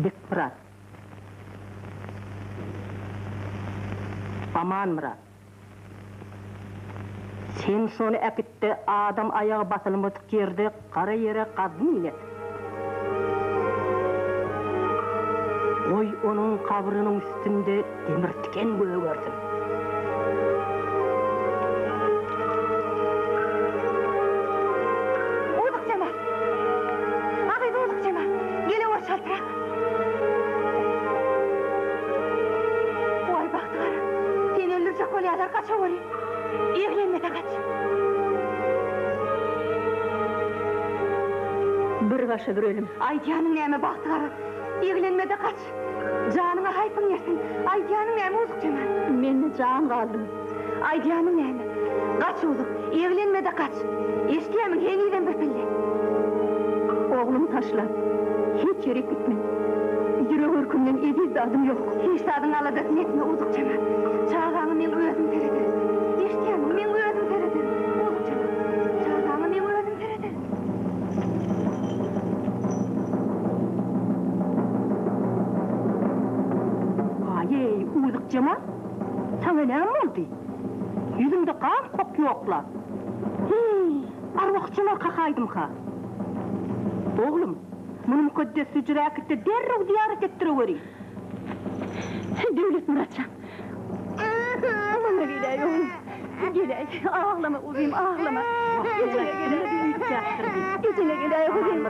Bekmyrat. Amanmyrat. Sen şony äkit-de adam aýagy basylmadyk ýerde gara ýere gazyn et. Goý onuň gabrynyň üstünde demir tiken gögersin. Uzuk Jemal! A gyz Uzuk Jemal! Gelewür çaltrak! Waý bagtygara! Seni öldürjek bolýarlar, gaçaweri! Eglenme-de gaç! Bir başa bir ölüm. Aýdýanyň näme, bagtygara? Eglenme-de gaç! Janyňa haýpyň gelsin! Aýdýanyň näme, Uzuk Jemal? Mende jan galdymy? Aýdýanyň näme? Gaç, Uzuk! Eglenme-de gaç! Eşidýärmiň, henizem bir pille. Oglumy taşlap, hiç ýerik gitmen. Ýürek örkümden eziz zadym ýok. Hiç zadyň aladasyny etme, Uzuk Jemal. Çagaňa meň özüm serederin. Eşidýärmiň, meň özüm serederin. Uzuk Jemal, çagaňa meň özüm serederin. Aý-eý, Uzuk Jemal, saňa näme boldy? Ýüzüňde gam kok ýok-la. Hiý, arwahçylar kakaýdymka? Oglum, muny mukaddes hüjrä äkit-de derrew zyýarat etdireweri. Döwletmyrat jan, maňa geläý oglum, geläý. Aglama guzym, aglama. Ejeňe geläý. Ejeňe geläý guzym.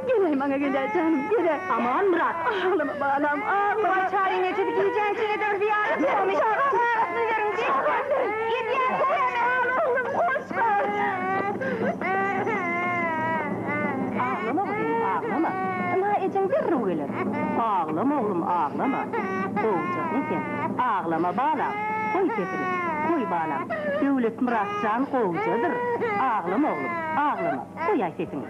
Geläý maňa geläý janym, geläý. Amanmyrat! Aglama balam, aglama. Waý Çaryň ejesi gijäň içinde bir zyýarat bormy? Çagasyny beriň, Edýän näme? Oglum, hoş gal. Aglama guzym, aglama. Ynha ejeň derrew geler. Aglama oglum, aglama. Gowjasyň sen. Aglama balam. Goý sesiňi. Goý balam. Döwletmyrat jan gowjadyr. Aglama oglum, aglama. Goýaý sesiňi.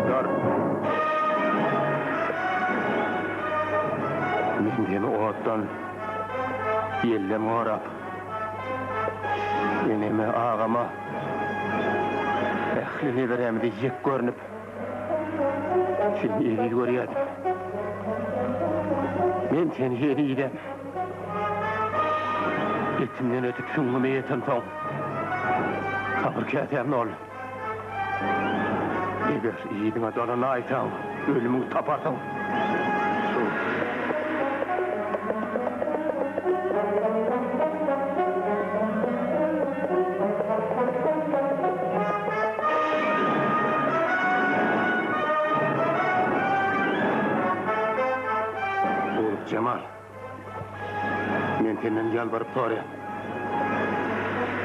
Dur! Men seni otdan, ýelden gorap, eneme, agama, ähli neberämize ýek görnüp, seni eziz görýärdim. Men seni henizem etimden ötüp süňňüme ýetensoň, sabyr käsäm doldy. Eger yzyňa dolanaýsaň, ölümiňi taparsyň. Jemal, men senden ýalbaryp soraýan.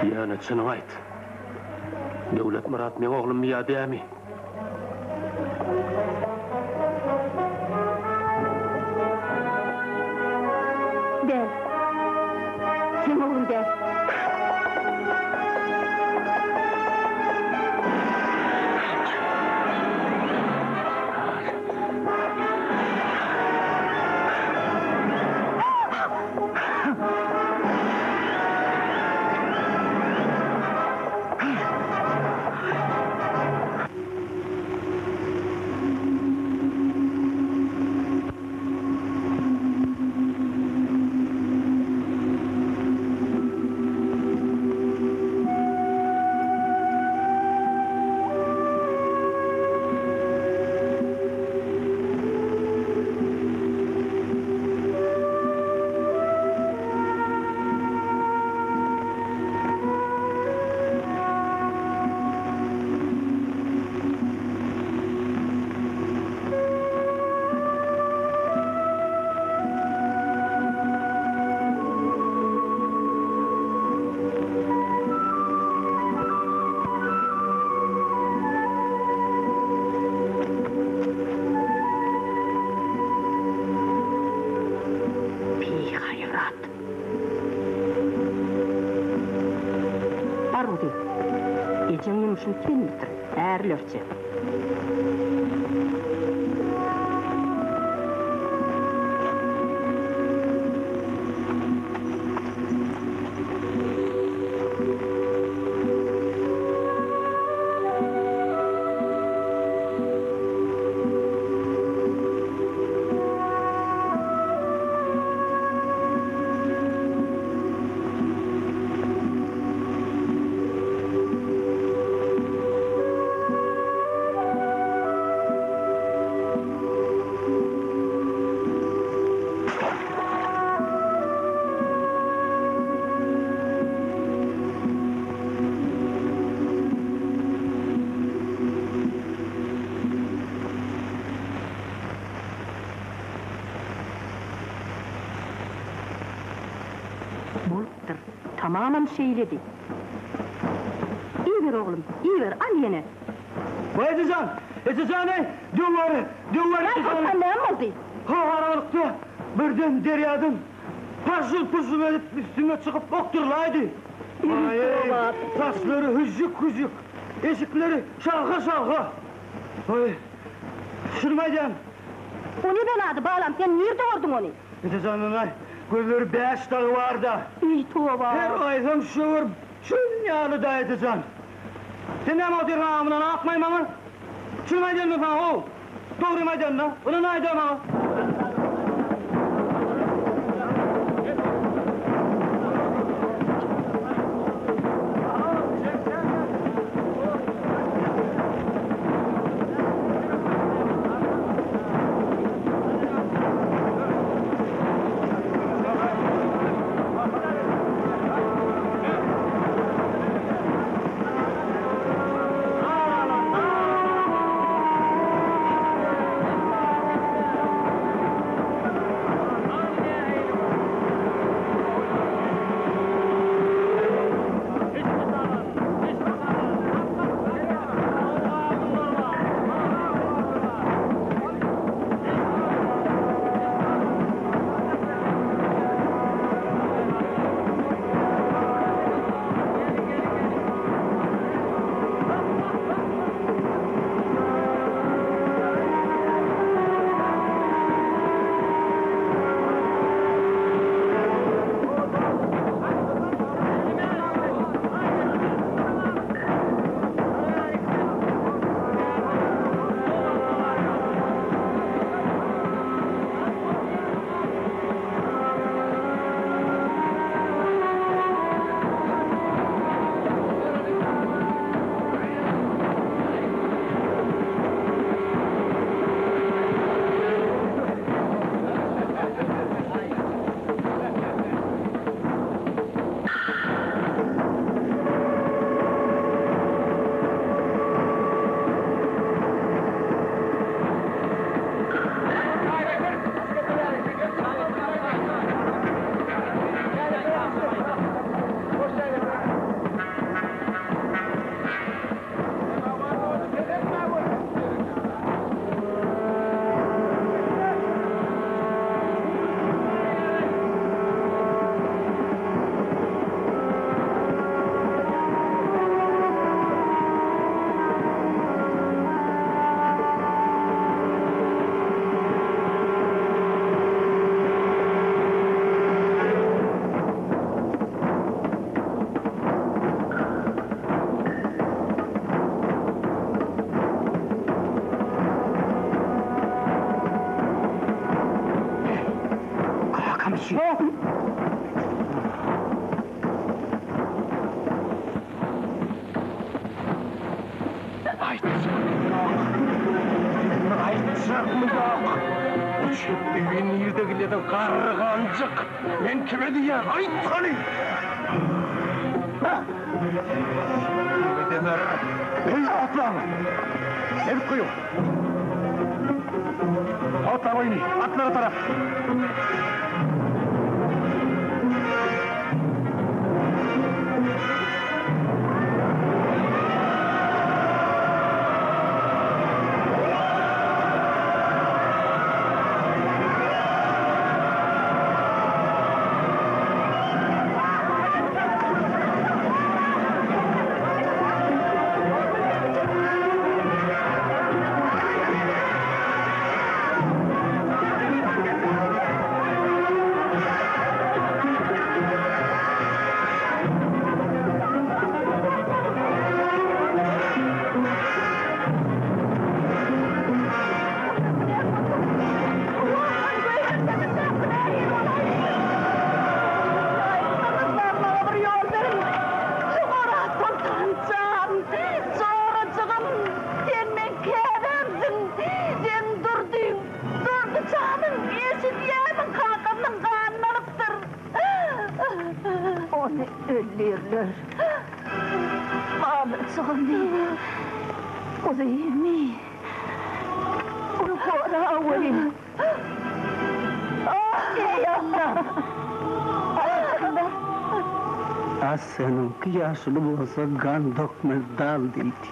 Ýöne çynyňy aýt. Döwletmyrat meň oglummy ýa dämi? Däl. Seň ogluň däl. Ejeň ýumşuny sen bitir, ärlerçe. Bolupdyr. Tamamam şeýledi. Iber oglum, iber, al ýene. Waý ejejan! Ejejan-eý! Döw bar, döw bar ejejan! Soltan näme boldy? Ho aralykda birden derýadan pažžyl-pujjul edip üstüme çykyp okdurlaýdy. Waý-eý, saçlary hüžžük-hüžžük, eşikleri şalga-şalga. Waý, şuny aýdýan. O ne belady, balam, sen nirde gördüň ony? Ejejan-eý, gözleri bäş dagy bar-da. Eý, toba! Her aýsam şöwür çün ýaly-da, ejejan. Sen näme otyrsyň agzymdan akmaý maňa? Çynymy aýdýan men saňa how! Dogrymy aýdýan-da, ynany aýda maňa! Kakam şu. Aýtjakmy ýok? Aýtjakmy ýok? O çöplügi nirde gizlediň, garry ganjyk? Men kime diýýän, aýt hany! Demir, eý, atlaň! Sebit goýuň! Atla goýny, atlara tarap! Öldürler. Balajygymy, guzymy, ony goraweri. Eý, Alla! Alla! A seniňki ýaşuly bolsa gan dokmez dal diýdi.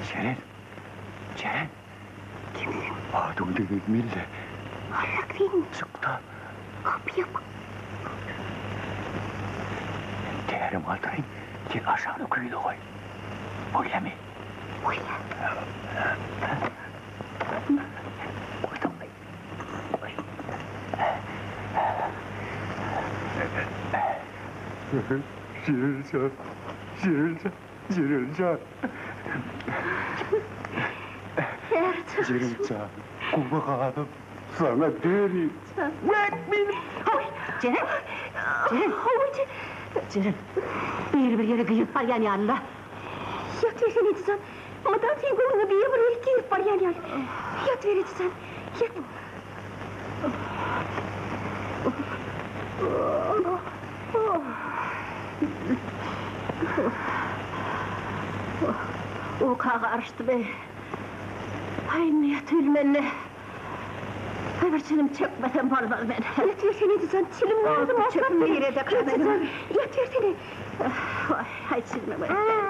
Jeren! Jeren! Kim sen? Adyň degil Mille. Arrak sen. Çykda. Gapy ýapyk. Men tärim aldyraýyn, sen aşagyna küýze goý. Bolýamy? Bolýa. Goýdum. Goý. Jerenjan, Jerenjan, Jerenjan. Jerenjan, gurbanım, saňa döneýin. Hoý, Jeren! Jeren! Jeren, biri bir ýere girip barýan ýaly-la. Ýatybersene, Ejejan. Mydam seň göwnüňe biri bir ýere girip barýan ýaly. Ýatyber, Ejejan, ýat. Uka garyşdy be. Aý, indi ýatybilmen-le. Aý, bir çilim çekmesem bolmaz men. Ýatybersene, Ejejan, çilim lazym. Çöpüm nirede Ejejan, ýatybersene. Waý, aý, çilime gerek däl.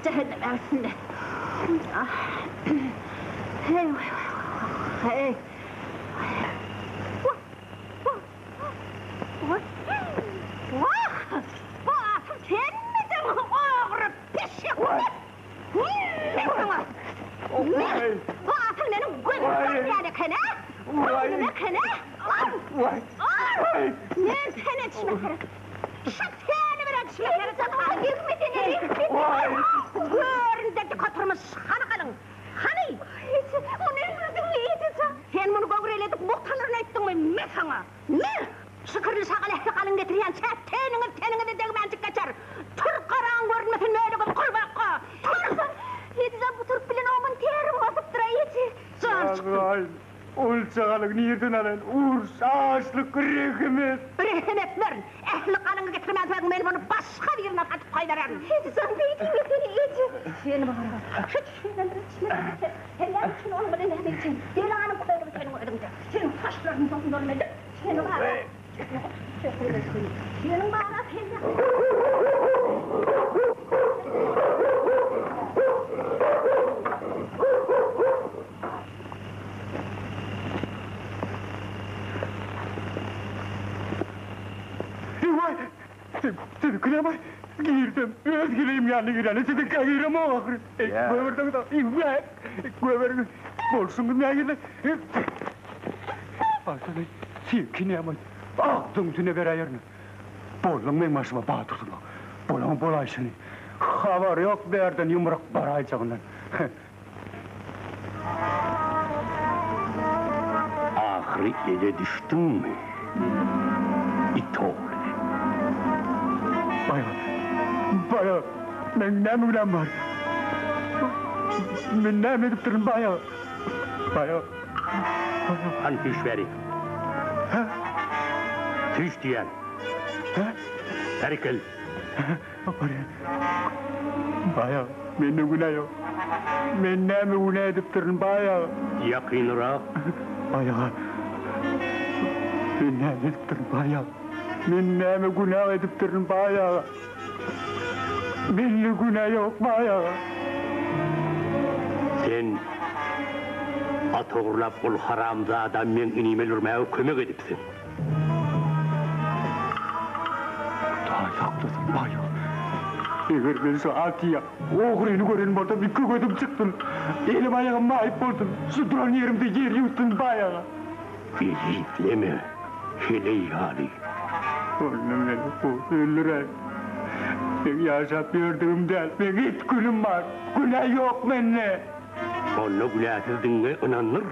Jähennem äwsinde. Heý, waý, waý, waý, heý. Wah! Bu asyl senmidiň, ogry pişik! Men saňa! Men! Bu asyl meniň gözüme görünýän eken-ä? Göwnüme eken-ä? Al! Al! Men seni dişime seret! Şu seni bilen dişime seret! Göründe dik oturmyş, hany galyň? Hany? Eje, muny öldürdiňmi, ejejan? Sen muny göwreledik mugtalaryna aýtdyňmy? Me saňa! Me! Şükürli şagal ähli galyň getirýänçä, teniňiz teniňize degmänjik geçer! Tur, garaň görünmesin mölegöz gurbakga! Tur! Ejejan, bu turup bilenogmyn, terim basypdyr-a, eje! Jan çykdy. Ol çagalygy nirden alaýyn? Uruş, açlyk, rehim et! Rehim etmerin! Ähli galyňy getirmänsoň, men muny başga birine satyp goýbererin! Ejejan, beý diýmesene, eje! Seni bara, şu çişinden bir içmesene sen! Sen näme üçin onuň bilen näme etjeksin? Belanyň körügi seniň özüňde! Seniň saçlaryňy doňdurma edip, seni bara, seniň bara sen Waý! Siziňki näme? Girsem, öz heleýim ýanyna girýän. Siziňkä giremok ahyry. Goýberseňiz, waý! Goýberiň. Bolşuňyz nähili? Aýtsana, seňki näme? Agzyň üstüne beräýerin. Bolduň meň başyma batyrsyň. Bolaň bolaýşyny. Habary ýok bärden ýumruk baraýjagyndan. Ahyry ele düşdüňmi, it ogly? Baýa, baýa, meň näme günäm bar? Men näme edipdirin, baýa? Baýa, baýa. Hany süýş bärik. Hä? Süýş diýýän. Hä? Bärik gel. Barýan. Baý aga, mende günä ýok. Men näme günä edipdirin, baý aga? Ýakynrak. Baý aga, men näme edipdirin, baý aga? Men näme günä edipdirin, baý aga? Mende günä ýok, baý aga. Sen at ogurlap ol haramzada meň inimi öldürmäge kömek edipsiň. Hudaý saklasyn, baýam. Eger men şu Atyýa ogryny gören bolsam, iki gözüm çyksyn, elim-aýagym maýyp bolsun, şu duran ýerimde ýer ýuwtsyn, baý aga. Ejizleme, heleý ýaly. Onda meni gowy öldüräý. Meň ýaşap ýördügim däl, meň it günüm bar. Günä ýok mende. Onda günäsizdigiňe ynandyr.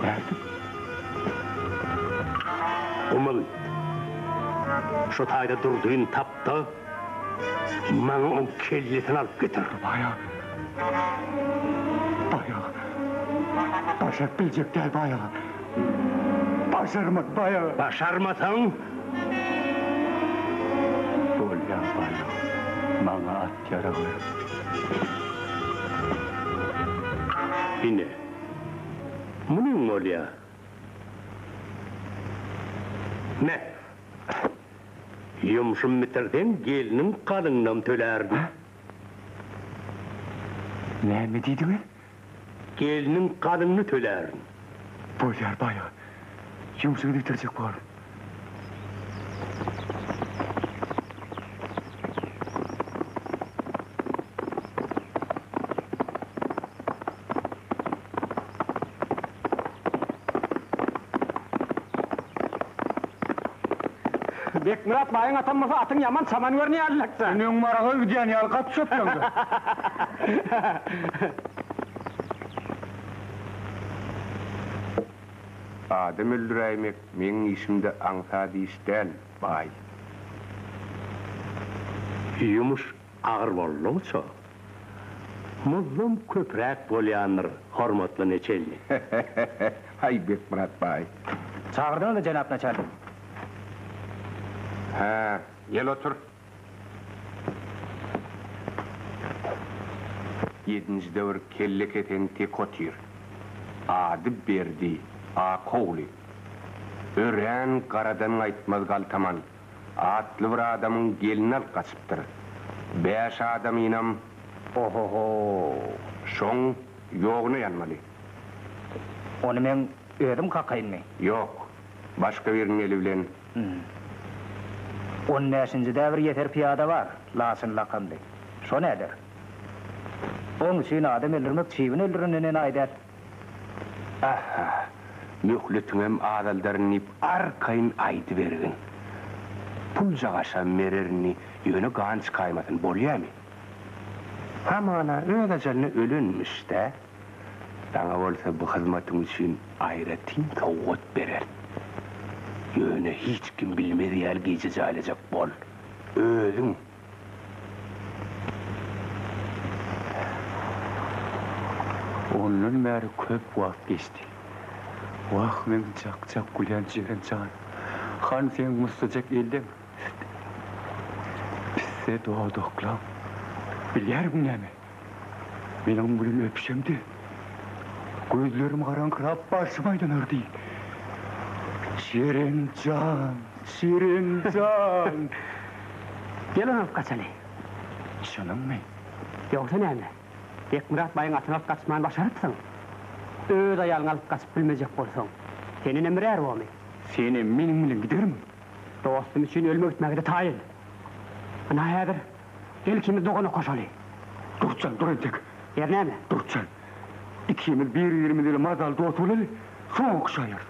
Nädip? Guma git. Şo taýda Durdyny tap-da, maňa oň kellesini alyp getir. Baý aga. Baý aga. Başaryp biljek däl, baý aga. Başarman, baý aga. Başarmasaň. Bolýar, baý aga. Maňa at-ýarag ber. Ine, munyň bolýar. Me, ýumşumy bitirseň, gelniň galyňynam tölärin. Näme diýdiňiz? Gelniň galyňyny tölärin. Bolýar, baý aga. Ýumşuňyzy bitirjek bol. Bekmyrat baýyň atam bolsa atyň ýaman çaman görünýärlikde. Sen öň maraga gidýän ýaly gaty çöpleňde. Adam öldüräýmek meň işimde aňsat iş däl, baý. Ýumuş agyr boldugyça, muzdam köpräk bolýandyr, hormatly neçelnik. Haý, Bekmyrat baý. Çagyrdyňyzmy, jenap naçalnik? Hä, gel otur. Ýedinjide bir kelle kesen tek otyr. Ady Berdi, ak ogly. Örän garadan gaýtmaz galtaman. Atly bir adamyň gelnini alyp gaçypdyr. Bäş adamynam. Ohoho! Şoň ýoguna ýanmaly. Ony meň özüm kakaýynmy? Ýok. Başga biriniň eli bilen. On bäşinjide bir ýeser pyýada bar, Laçyn lakamly. Şo näder? Oň üçin adam öldürmek çybyn öldürenden enaýy däl. Aha, möhletiňem azaldaryn diýip arkaýyn aýdybergin. Puljagaşam bererin, ýöne gan çykaýmasyn, bolýamy? Hamana öz ajalyna ölenmiş-dä. Saňa bolsa bu hyzmatyň üçin aýratyn sowgat bererin. Ýöne hiç kim bilmez ýaly gije jaýlajak bol. Özüň. Ondan bäri köp wagt geçdi. Wah, meň jak-jak gülýän Jeren jan. Hany seň musdajak elleň? Pisse dodaklaň. Bilýärmiň näme? Men oň bilen öpüşemde, gözlerim garaňkyrap, başym aýlanardy. Jeren jan, Jeren jan! Gel ony alyp gaçaly. Çynyňmy? Ýogsa näme? Bekmyrat baýyň atyny alyp gaçmany başarypsyň. Öz aýalyňy alyp gaçyp bilmejek bolsaň, senenem bir är bormy? Senem meniň bilen gidermiň? Dostum üçin ölüme gitmäge-de taýyn. Ynha häzir Gel ikimiz dogan okaşaly. Durtjan, dur entek. Ýer näme? Durtjan. Ikimiz bir-birimiz ile mazaly dost bolaly, soň okuşaýarys.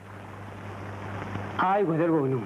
Aý gözel göwnüň.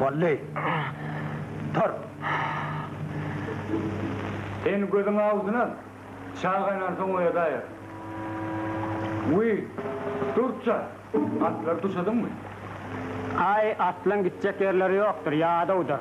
Boldy. Tur. Sen gözüň awusyny al. Çaý gaýnansoň oýadaýar. Wiý, Durtja, atlary duşadyňmy? Aý, atlaň gitjek ýerleri ýokdur, ýadawdyr.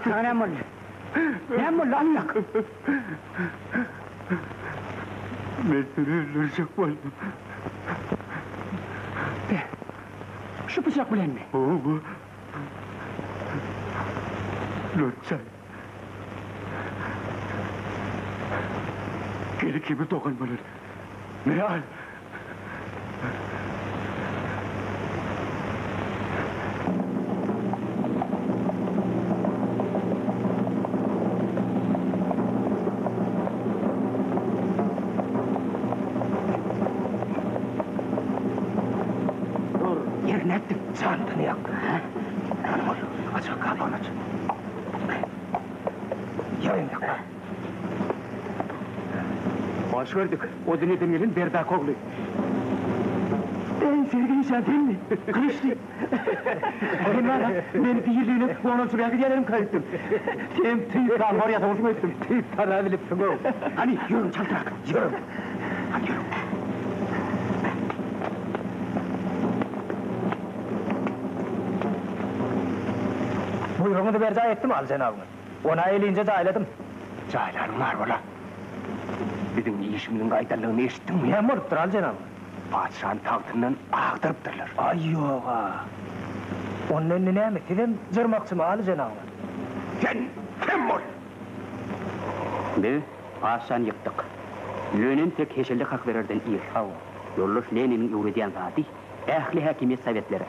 Saňa näme boldy? Näme boldy, Allak? Men seni öldürjek boldum. Be, şu pyçak bilenmi? Hawa. Nurjan. Gel ikimiz dogan bolaly. Meni al. Dur, ýer nätdiň? Çandyny ýak. Hä? Hany bol, aç, gapagyny aç. Ýaýyň ýak. Hoş gördük. O dünýeden gelen Berdak ogly. Eý, Sergin işan senmi? Gylyçly. Sen bar-a, meni birligine gonamçylyga gidýänlerim öýtdüm. Sen tüýs ganhor ýasawulsyň öýtdüm. Tüýs tanabilipsiň-ow. Hany, ýörüň çaltrak, ýörüň. Hany, ýörüň. Buýrugyňyzy berjaý etdim, aly jenabyňyz. Ony-a elinje jaýladym. Jaýlanyň bar bola. Biziň işimiziň gaýdanlygyny eşitdiňmi? Näme bolupdyr, aly jenabyňyz? Patyşany tagtyndan agdarypdyrlar. Aý, ýog-a. Onda indi näme, sizem jyrmakçymy, aly jenabyňyz? Sen kim bol? Biz patyşany ýykdyk. Ýöne entek heşelle kakybererden ir. Hawa. Ýoldaş Leniniň öwredýän zady, ähli häkimiýet sowetlere.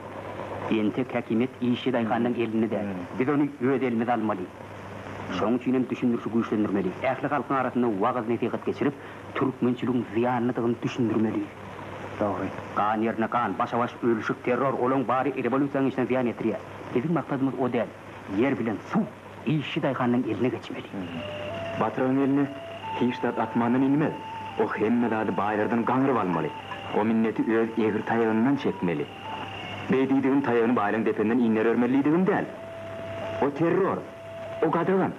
Entek häkimiýet işçi daýhanyň elinde däl. Biz ony öz elimize almaly. Şoň üçinem düşündirişi güýçlendirmeli. Ähli halkyň arasynda wagyz-nesihat geçirip, türkmençiligiň zyýanlydygyny düşündirmeli. Dogry. Gan ýerine gan, başa-baş ölüşik, terror, olaň bary rewolýusiýaň işine zyýan ýetirýär. Biziň maksadymyz o däl. Ýer bilen suw işçi daýhanyň eline geçmeli. Batyryň eline hiç zat asmandan inmez. O hemme zady baýlardan gaňryp almaly. O minneti öz egri taýagyndan çekmeli. Beý diýdigim taýagyny baýlaň dependen inderermeli diýdigim däl. O terror. O gadagan.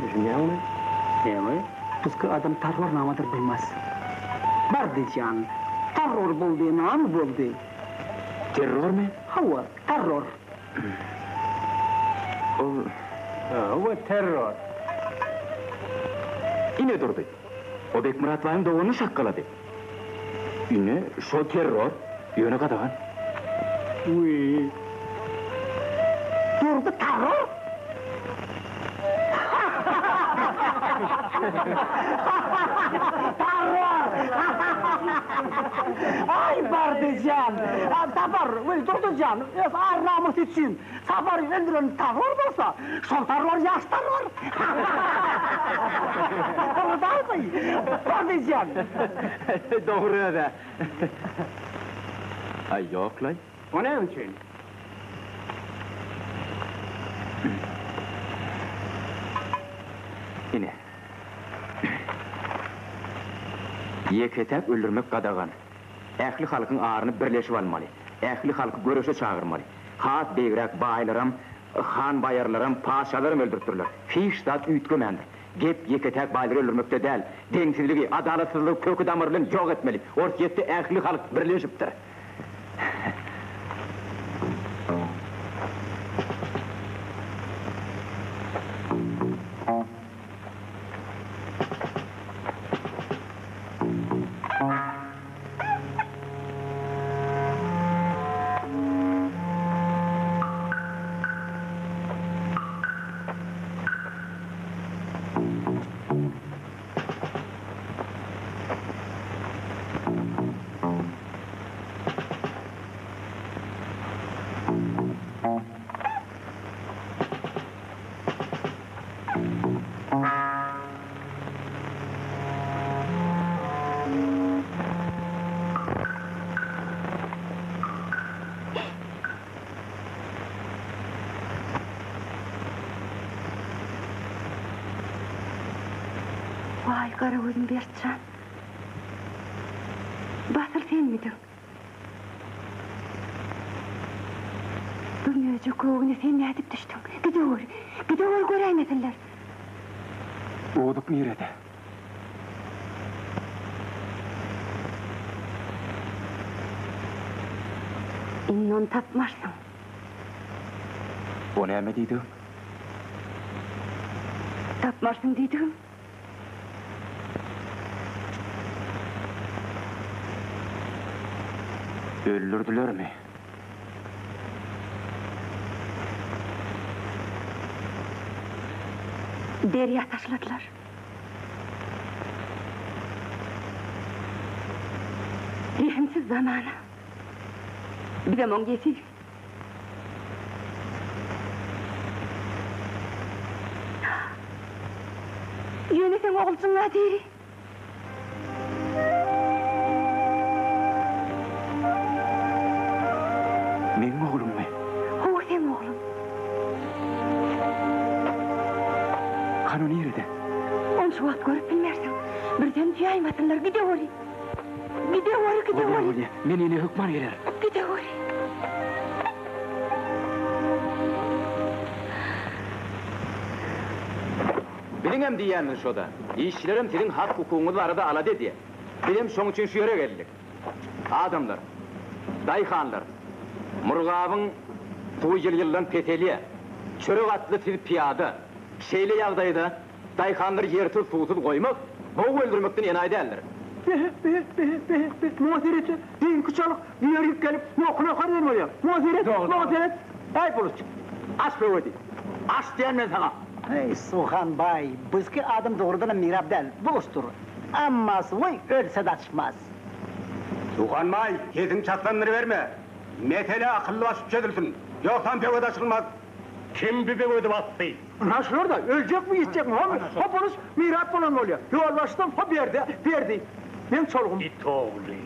Düşünýäňmi? Näme? Pysky adam terror namadyr bilmez. Bardy jan. Terror boldy, name boldy? Terrormy? Hawa, terror. Ol. Hawa, terror. Ine durdy. O Bekmyrat baýyň doganyny şakgalady. Ine, şo terror, ýöne gadagan. Wiý. Durdy terror? Terror! Aý, Bardy jan! Sapar, wiý, Durdy jan, öz ar-namysy üçin Sapary öldüren terror bolsa, şol terror ýaş terror! Dogry dälmi, Bardy jan? Dogry öz-ä. Aý, ýok-laý. O näme üçin? Ine. Ýeke-täk öldürmek gadagan. Ähli halkyň aryny birleşip almaly. Ähli halky göreşe çagyrmaly. Has beýigräk baýlaram. Han baýarlaram, patyşalaram öldüripdirler. Hiç zat üýtgemändir. Gep ýeke-täk baýlary öldürmekde däl. Deňsizligi, adalatsyzlygy köki-damary bilen ýok etmeli. Orsýetde ähli halk birleşipdir. Waý, garagözüm Bertjan. Batyr senmidiň? Bu möjek köwüne sen nädip düşdüň? Gideweri, gideweri göräýmesinler. Owzuk nirede? Indi ony tapmarsyň. O näme diýdigiň? Tapmarsyň diýdigim. Öldürdilermi? Derýa taşladylar. Rehimsiz zamana. Bizem oň ýesiri. Ýöne seň oguljyň-a diri. Meň oglummy? Hawa, seň ogluň. Hany o nirede? Ony şu wagt görüp bilmersiň. Birden duýaýmasynlar, gideweri. Gideweri, gideweri. Bolýa, bolýa. Men ine hökman gelerin. Gideweri. Biziňem diýýänimiz şo-da. Işçilerem siziň hak-hukugyňyz barada alada edýär. Bizem şoň üçin şu ýere geldik. Adamlar, daýhanlar, Murgabyň suwy ýyl-ýyldan peselýär. Çörek atly siz pyýada. Şeýle ýagdaýda daýhanlary ýersiz-suwsuz goýmak, bog öldürmekden enaýy däldir. Behe, behe, behe, behe, behe, muňa seret, düýnki çalyk düýerik gelip, nokuna okar diýen bolýar. Muňa seret, muňa seret. Äý, buluç, aç böwedi. Aç diýen men saňa. Eý, Suhan baý, bizki adam dogrudanam mirap däl, buluçdyr. Emma suwy ölse-de açmaz. Suhan baý, sesiňi çaslandyryberme. Mesele akylly başly çözülsin. Ýogsam böwet açylmaz. Kim bi böwedi basdy? Ynha şular-da, öljekmi, ýitjekmi, hom, hop boluş, mirap bolan bolýar. Ýolbaşçysam hop ýerde, berdi. Meň çolugym. It ogly,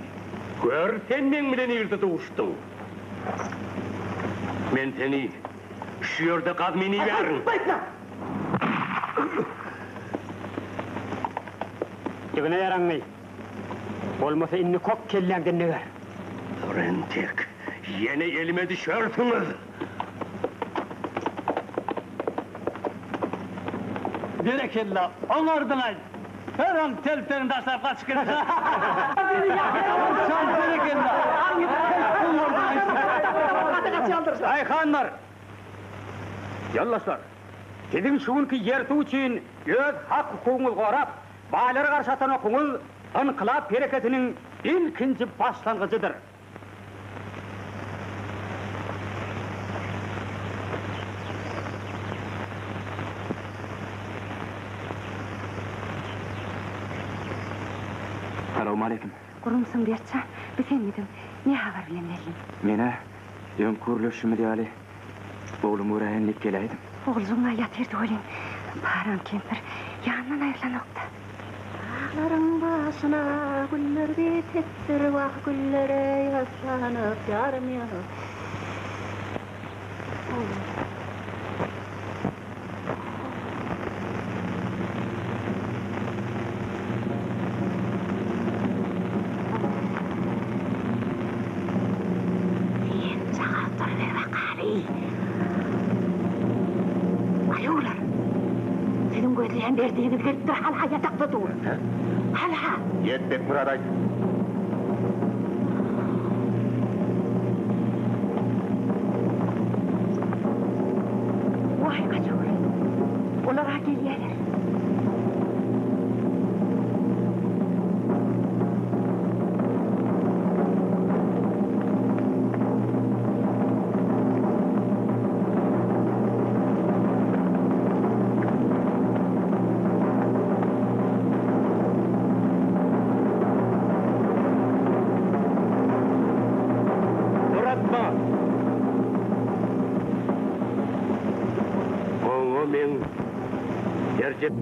gör sen meň bilen nirde duşduň. Men seni şu ýerde gazmyn iýärin. Beýtme! Ýygna ýaraňy. Bolmasa indi kok kelläňden deger. Dur entek, ýene elime düşersiňiz. Berekella, oňardyň-aý! Her an telpegiňi taşlap gaçyp gitdi. Jan, berekella! Daýhanlar! Ýoldaşlar! Siziň şu günki ýer-suw üçin öz hak-hukugyňyzy gorap, baýlara garşy atan okuňyz ynkylap hereketiniň ilkinji başlangyjydyr. Salowmaleýkim. Gurumsyň Bertjan, bu senmidiň? Ne habar bilen geldiň? Men-ä öňki gürleşişimiz ýaly oglumy göräýen diýip geläýdim. Oguljygyň-a ýatyrdy welin, Paran kempir ýanyndan aýrylanokdy. Daglaryň başyna güller bitipdir, Wah, güllere ýassanyp ýarym ýa. Sen jagaz duruber bakaly. Gözleýän Berdiňiz gelipdir, hal-ha ýatakda dur. Hal-ha. Ýet, Bekmyrat aýt. Waý, gaçaweri. Olar-a gelýärler. Muratma! Oňa meň berjek.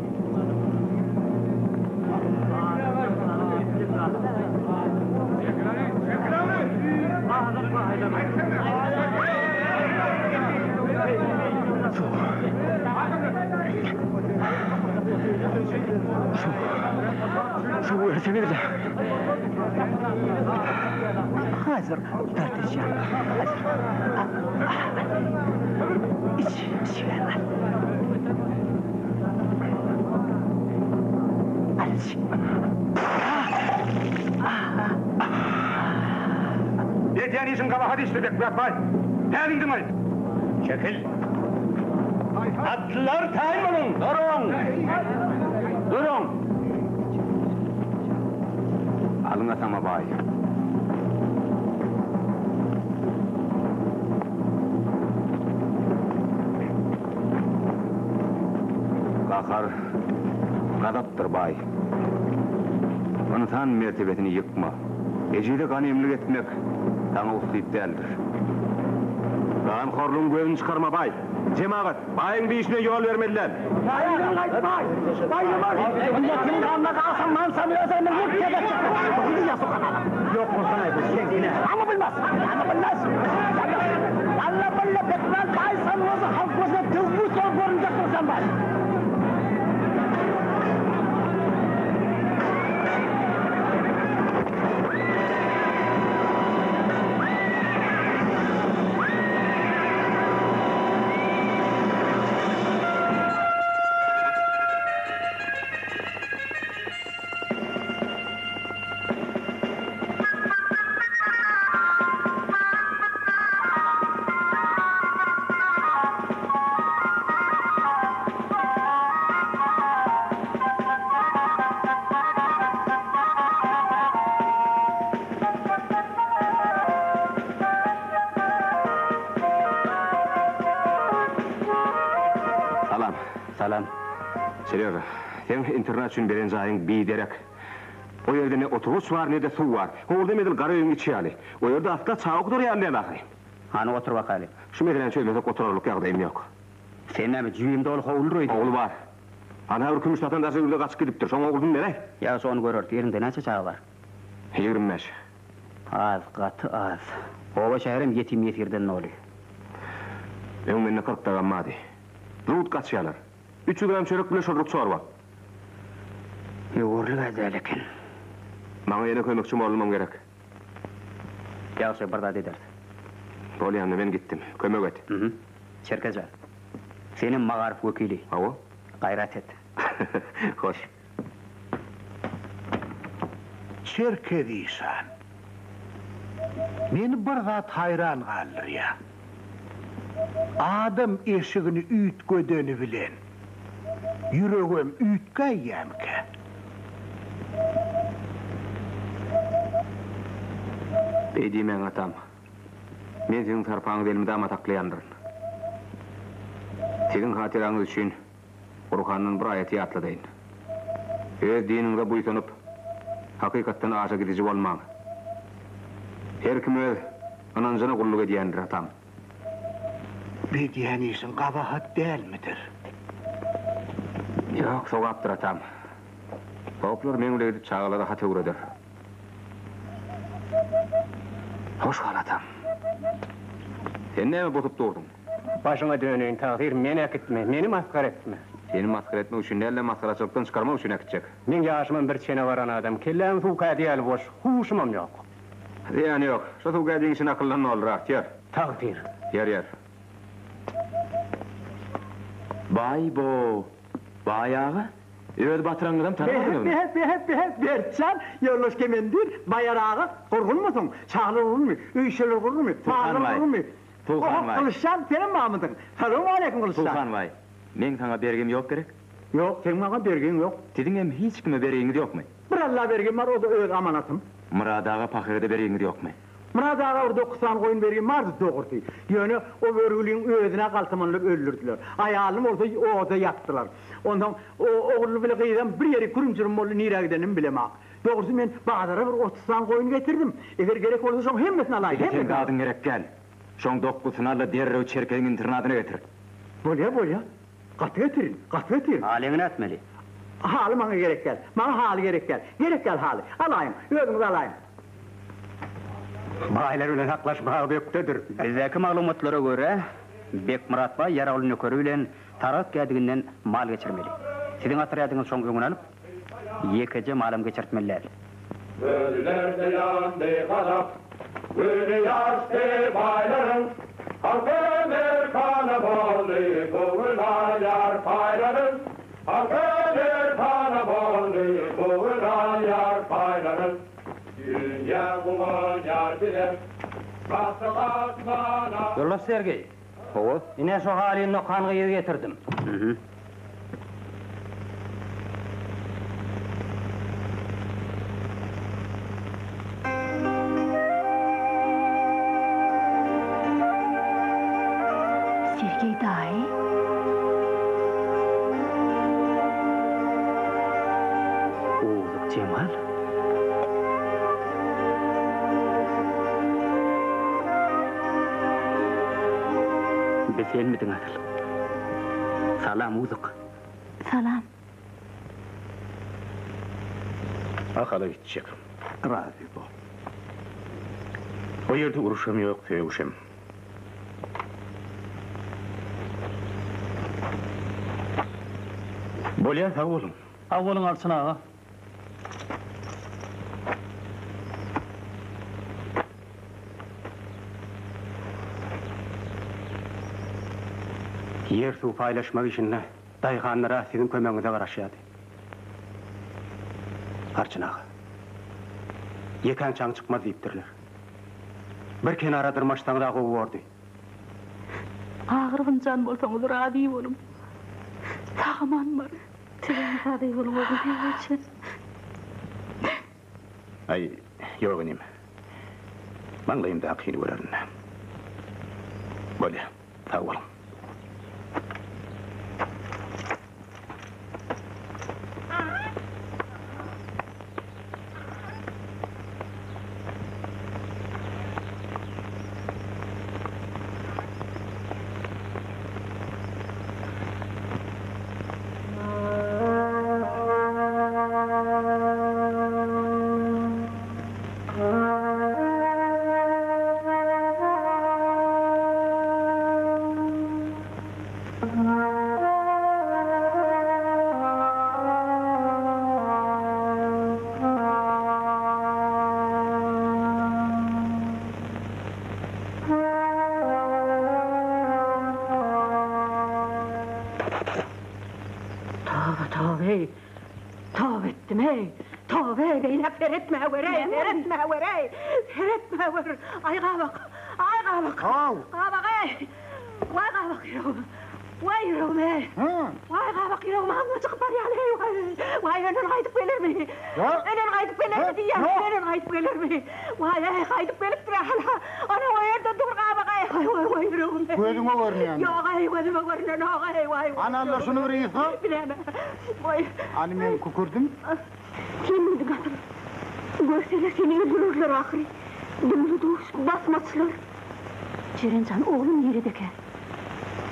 Suw bersene-de. Hazır, Durdyjan, hazır. Iç, içiber, al. Al, iç. Edýän işiň gabahat işdir, Bekmyrat baý. Päliňden gaýt. Çekil. Atlylar taýyn boluň! Duruň! Duruň! Alyň atama baý. Gahar gazapdyr baý. Ynsan mertebesini ýykma. Ejize ganemlik etmek saňa usyp däldir. Ganhorlugyň gözüni çykarma baý. Jemagat, baýyň diýşine ýol bermeli däl. Salam. Salam. Serýoža, seň internat üçin beren jaýyň biderek. O ýerde ne oturgyç bar, ne-de suw bar. Howurdam edil gara öýüň içi ýaly. O ýerde asla çaga okudar ýaly däl ahyry. Hany otur bakaly. Şu meseläni çözmesek oturarlyk ýagdaýym ýok. Sen näme, jübim doly howludyr öýdýäňmi? Howly bar. Ana bir kümüş satan daşary ýurda gaçyp gidipdir. Şoň oglusyny beräý. Ýagşy, ony göreris. Eliňde näçe çaga bar? 25. Az, gaty az. Oba şäherem ýetim-ýesirden doly. Öň mende 40 dagam bardy. Zut gaçýarlar. 300 gram çörek bile şorluk çorba. Ýüwürlik-ä däl eken. Maňa ýene kömekçi mollumam gerek. Ýagşy, bir zat ederis. Bolýanda men gitdim. Kömek et. Mhm. Çerkez jan. Senem magaryf wekili. Hawa. Gaýrat et. Hoş. Çerkez işan. Meni bir zat haýran galdyrýar. Adam eşigini üýtgedeni bilen, ýüregem üýtgäýýämikä? Beý diýmäň, atam. Men siziň sarpaňyzy elmydama saklaýandyryn. Siziň hatyraňyz üçin Gurhandan bir aýaty ýatladaýyn. Öz diniňize buýsanyp, hakykatdan aşa gidiji bolmaň. Her kim öz ynanjyna gulluk edýändir, atam. Edýän işiň gabahat dälmidir? Ýok, sogapdyr, atam. Soplar meň bile gidip çagalara hat öwreder. Hoş gal, atam. Sen näme busup durduň? Başyňa döneýin, tagsyr, meni äkitme, meni masgara etme. Seni masgara etmek üçin däl-de, masgaraçylykdan çykarmak üçin äkitjek. Meň ýaşymam bir çene baran adam, kelläm suw kädi ýaly boş, huşumam ýok. Zyýany ýok, şu suw kädiň içini akyldan doldurar, ýör. Tagsyr. Ýör, ýör. Baý-bo! Baý aga, öz batyraňyzam tanamadyňyzmy? Behe, behe, behe, Bertjan, ýoldaş kemendir, Baýar aga, gurgunmysyň? Çaglar gurgunmy? Öý-işeler gurgunmy? Suhan Mallar baý, gurgunmy? Suhan Oho, baý. Gylyçjan, senem barmydyň? Salowmaleýkim, Gylyçjan. Suhan baý, meň saňa bergim ýok gerek? Ýok, seň maňa bergiň ýok. Siziňem hiç kime bergiňiz ýokmy? Bir Alla bergim bar, o-da öz amanatym. Myrat aga pahyra-da bergiňiz ýokmy? Myrat aga bir dokuz sany goýun bergim bardy, dogrusy. Ýöne o görgüliň özüne galtamanlap öldürdiler. Aýalyny bolsa oda ýakdylar. Onsoň o ogully bile gyzam bir ýeri kürüm-jürüm boldy, nirä gidenini bilemak. Dogrusy men bazara bir 30 sany goýun getirdim. Eger gerek bolsa şoň hemmesini alaýyn, Bize seň hemmesini. zadyň gerek däl. Şoň dokuzyny al-da derrew Çerkeziň internadyna getir. Bolýa, bolýa. Gaty getirin, gaty getirin. Halyňy nätmeli? Haly maňa gerek däl. Maňa haly gerek däl. Gerek däl haly. Alaýyň, özüňiz alaýyň. Baýlar bilen haklaşmaga bökdedir. Bizdäki maglumatlara görä, Bekmyrat baý ýaragly nökeri bilen Saragt gädiginden mal geçirmeli. Siziň otrýadyňyz şoň öňüni alyp, ýekeje malam geçirtmeli däl. Gözlerde ýandy gazap, Güni ýaşdy baýlaryň, Halky merkana boldy, Bu gün alýar paýlaryn. Halky merkana boldy, Bu gün alýar paýlaryn. Dünýä guwanýar bize, Basdyk asmana. Ýoldaş Sergeý. Hawa. Ine şo halyny okan gyzy getirdim. Mhm. Sergeý daýy. Owluk Jemal. Bi senmidiň asyl? Salam Uzyk. Salam. Ahala gitjek. Razy bol. O ýerde uruşam ýok, sögüşem. Bolýa, sag boluň. Sag boluň Arçyn aga. Ýer-suw paýlaşmak işinde daýhanlara siziň kömegiňize garaşýardy. Arçyn aga. Ýekäň çaň çykmaz diýipdirler. Bir kenara dyrmaşsaňyz-a gowy bordy. Agyr gynjan bolsaňyz razy boluň. Sag-aman baryň. Sizem razy boluň Ogulbeg eje. Aý, ýok inim. Maňlaýymdakyny görerin. Bolýa, sag boluň. Toba, toba-eý! Toba etdim-eý! Toba-eý, beýläk seretmäwer-eý, seretmäwer-eý! Seretmäwer! Aý gabak! Aý gabak! Gabak-eý! Waý gabak ýüregim! Waý ýüregim-eý! Waý gabak ýüregim agzyma çykyp barýan-eý! Waý! Waý ölen gaýdyp gelermi? Ölen gaýdyp gelermi diýýän, ölen gaýdyp gelermi? Waý-eý, gaýdyp gelipdir-ä hala! Ana, o ýerde dur gabak-eý! Waý, waý, waý ýüregim-eý! Gözüňe görünýändir. Ýog-eý, gözüme görünenok-eý, waý! Hany alla şuny bir ysga. Biläme. Waý. Hany meň kükürdim. Sen meni gasyl. Görseler seni öldürerler ahyry. Dumly-duş basmaçylar. Jeren jan, oglum niredekä?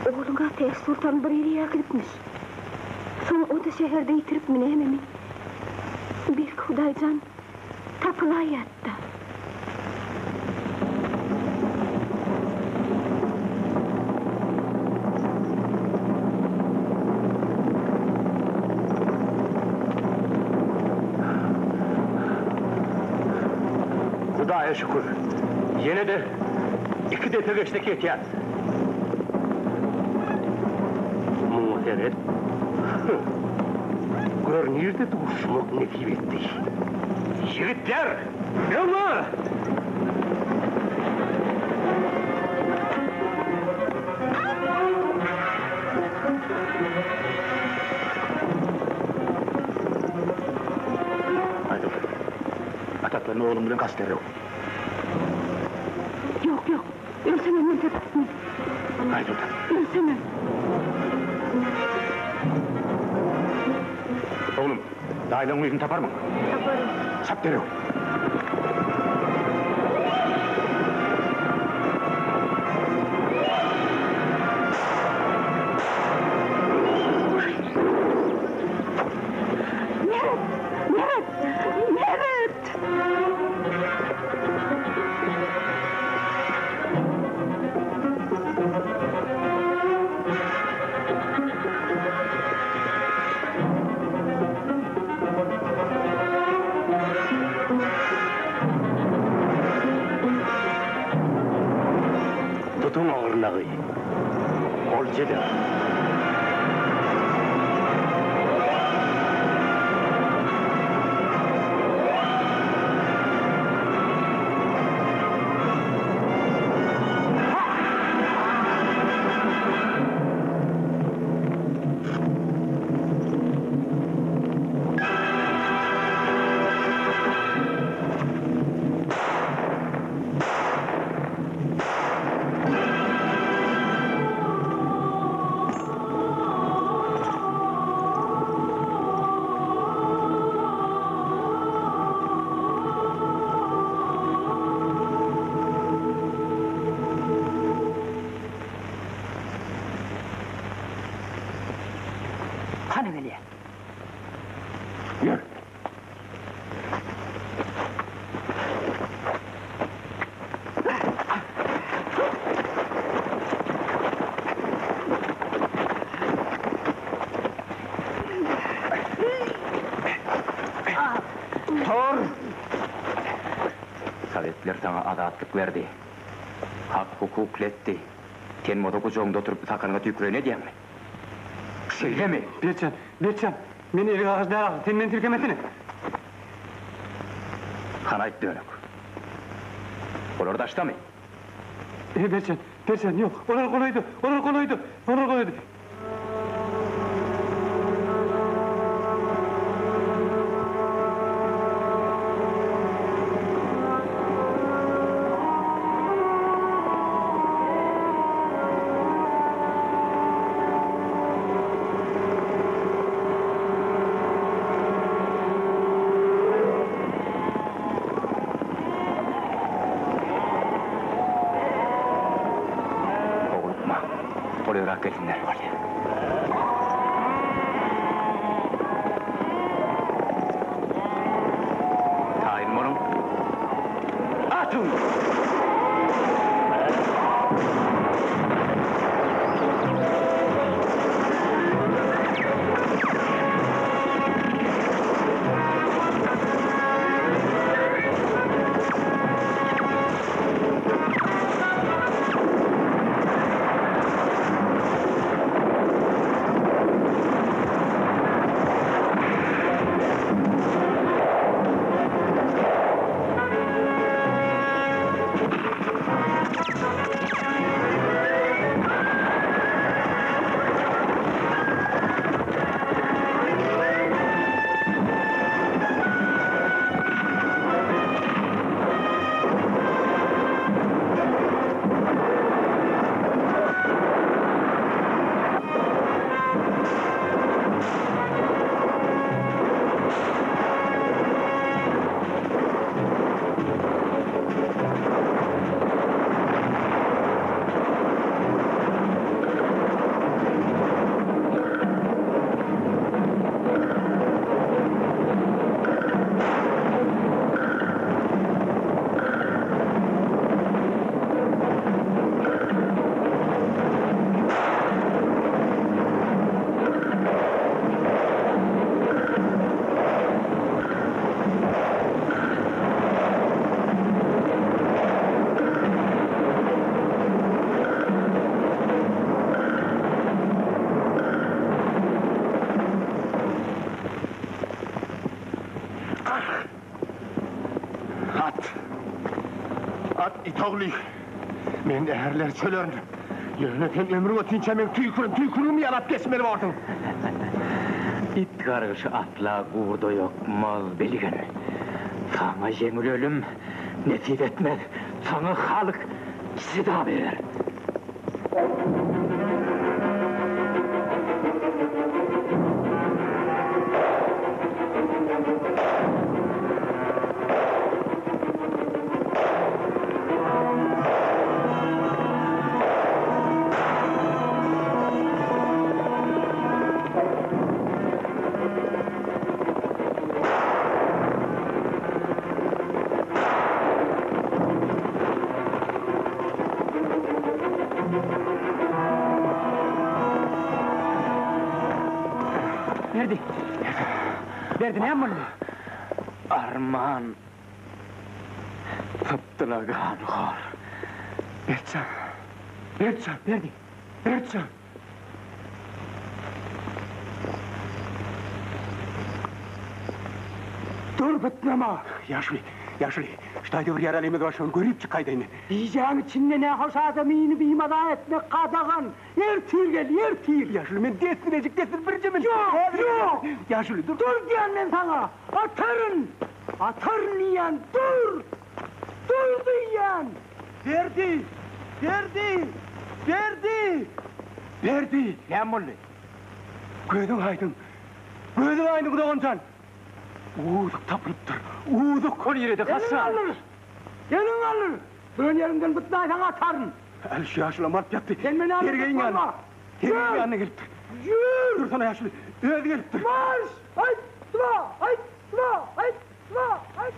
Ogluň-a Täçsoltan bir ýere äkidipmiş. Soň o-da şäherde ýitiripmi nämemi? Belki Hudaýjan tapylaýat-da. Hudaýa şükür, ýene-de iki depe geçsek ýetýäris. Muňa seret. Gör nirde duşmak nesip etdi. Ýigitler, öňe! Aýdyldy. At atlandy ogluň bilen gaç derrew. Ýok, ýok. Ölsemem men terk etmen. Aýsoltan. Ölsemem. Oglum, daýylaryň yzyny taparmyň? Taparyn. Çap derrew. Meret! Meret! Meret! Tutuň ogurnagy. Olja-da. Hany gelýär. Ýör. Tor! Sowetler saňa azatlyk berdi. Hak-hukuk letdi. Sen bolsa gujagyňda oturyp sakanyňa tüýküreýin edýäňmi? Şeýlemi? Berçan, Berçan, men eli agaç däl ahyry, sen meni tirkemesene. Hany aýt dönük. Olar daşdamy? Eý, Berçan, Berçan, ýok, olar golaýda, olar golaýda, olar golaýda. Howlukma. Golaýrak gelsinler. Bolýar. Taýyn boluň. Atyň! It ogly, men ärler çölerin. Ýöne sen ömrüň ötinçä meň tüýküren tüýküligimi ýalap geçmeli borsuň. It gargyşy asla gurda ýokmaz, bilgin. Saňa ýeňil ölüm nesip etmez. Saňa halk jeza berer. Berdi. Berdi, näme boldy? Arman. Sypdylar ganhor. Bertjan. Bertjan. Berdi. Bertjan. Dur bytnama! Ýaşuly, ýaşuly, şu taýda bir ýaralymyz bar, şony görüp çykaýdaýyn men. Gijäň içinde nähoş adamyny bimaza etmek gadagan. Ertir gel, ertir! Ýaşuly, men dessinejik, dessin birje men. Ýok, ýok! Ýaşuly, dur. Dur diýýän men saňa! Ataryn! Ataryn diýýän, dur! Dur diýýän! Berdi! Berdi! Berdi! Berdi! Näme boldy? Gözüň aýdyň! Gözüň aýdyň doganjan! Uzuk tapylypdyr! Uzuk! Ol nirede, haçan? Eliňi galdyr! Eliňi galdyr! Duran ýeriňden bytnaýsaň ataryn! Äl şu ýaşulam alyp ýatdy. Sen meni alyp Sergeýiň ýanyna. bolma! Sergeýiň ýanyna gelipdir. Ýür! Dursana ýaşuly, özi gelipdir. Marş! Aýt! Dwa! Aýt! Dwa! Aýt! Dwa! Aýt!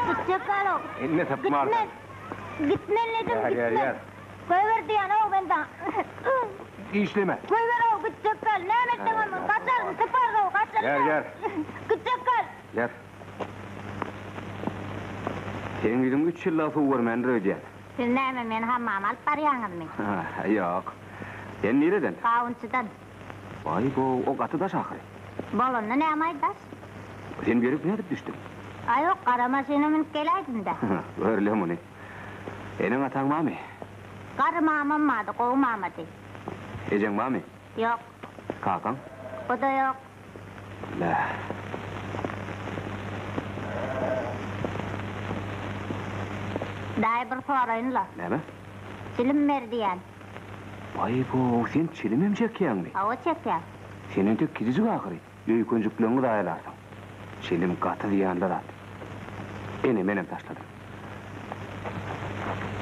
Gitjek galow. Indi tapmarsyň. Gitmen. Gitmen dedim, Ýer, ýer, gitmen. ýer. Goýber diýen-ow men saňa. Işleme. Goýber-ow, gitjek gal. Näme etseňem bol, gaçaryn, syparyn-ow, gaçaryn. Ýer, ýer. Gitjek gal. Ýer. Seň ýüzüň üç ýyllap suw görmändir öýdýän. Siz näme, meni hammama alyp barýaňyzmy? Ýok. Sen nireden? Gawunçydan. Baý-bow, o gaty daş ahyry. Bolanda näme-aý daş? Sen berik nädip düşdüň? Aý, ýok, gara maşyna münüp geläýdim-dä. Gör-le muny. Eneň-ataň barmy? Garry mamam bardy, gowy mamady. Ejeň barmy? Ýok. Kakaň? O-da ýok. Lä. Daýy bir soraýyn-la. Näme? Çilim ber diýýän. Baý-bow, sen çilimem çekýäňmi? Hawa, çekýän. Sen entek kiçijik ahyry, öýkenjikleriňi zaýalarsyň. Çilim gaty zyýanly zat. Ine, menem taşladym.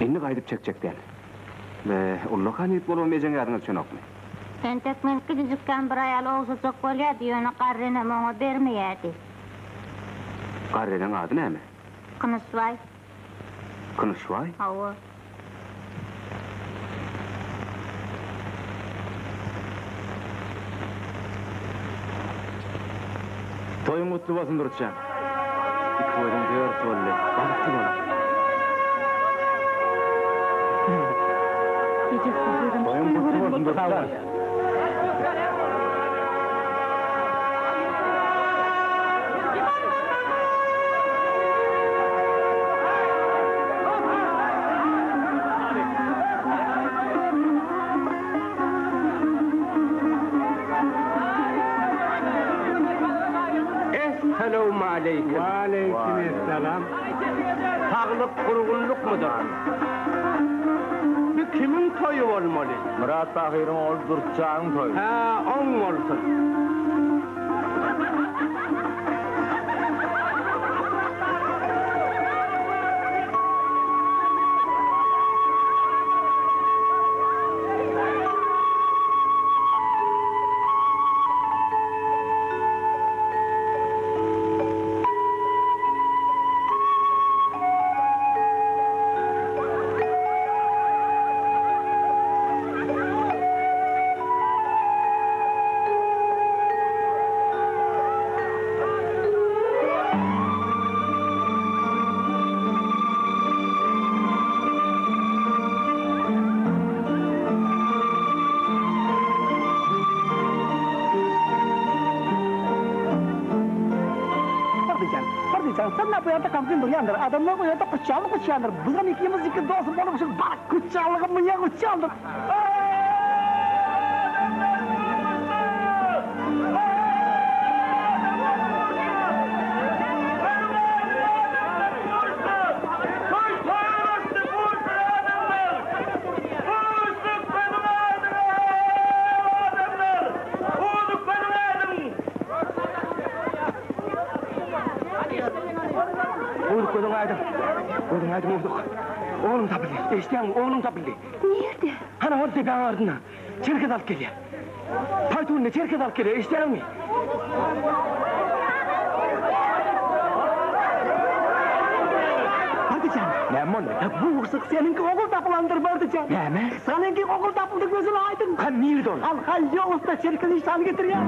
Indi gaýdyp çekjek däl. Be, ullakan ýigit bolubam ejeň ýadyňa düşenokmy? Entek men kiçijikkäm bir aýal ogşajak bolýardy, ýöne garry enem oňa bermeýärdi. Garry eneň ady näme? Kynyşbaý. Kynyşbaý? Hawa. Toýuň gutly bolsun Dürtjan. Iki gözüň dört boldy. Bagtly boluň. Toýuň gutly bolsun Dürtjan. Essalawmaleýkim. Waleýkim essalam. Saglyk gurgunlykmydyr? Bu kimiň toýy bolmaly? Myrat pahyryň ogly Dürtjanyň toýy. Hä, oň bolsun. Bardyjan, Bardyjan, sen bu ýerde gamgyn durýandyr. Adamlar bu ýerde guçýanlyk guçýandyr. Bizem ikimiz iki dost bolup şu baryp guçýanlygy münýä guçýandyr. Owluk gözüň aýdyň. Gözüň aýdyň owluk. Ogluň tapyldy. Eşidýäňmi, ogluň tapyldy. Nirde? Hana ol depäň ardynda. Çerkez alyp gelýär. Paýtunyny çerkez alyp gelýär, eşidýäňmi? Bardyjan. Näme boldy? Bu urşuk seniňki ogul tapylandyr, Bardyjan. Näme? Seniňki ogul tapyldy, gözüň aýdyň. Hany nirde ol? Al, haý, ýok ussa, çerkez işany getirýär.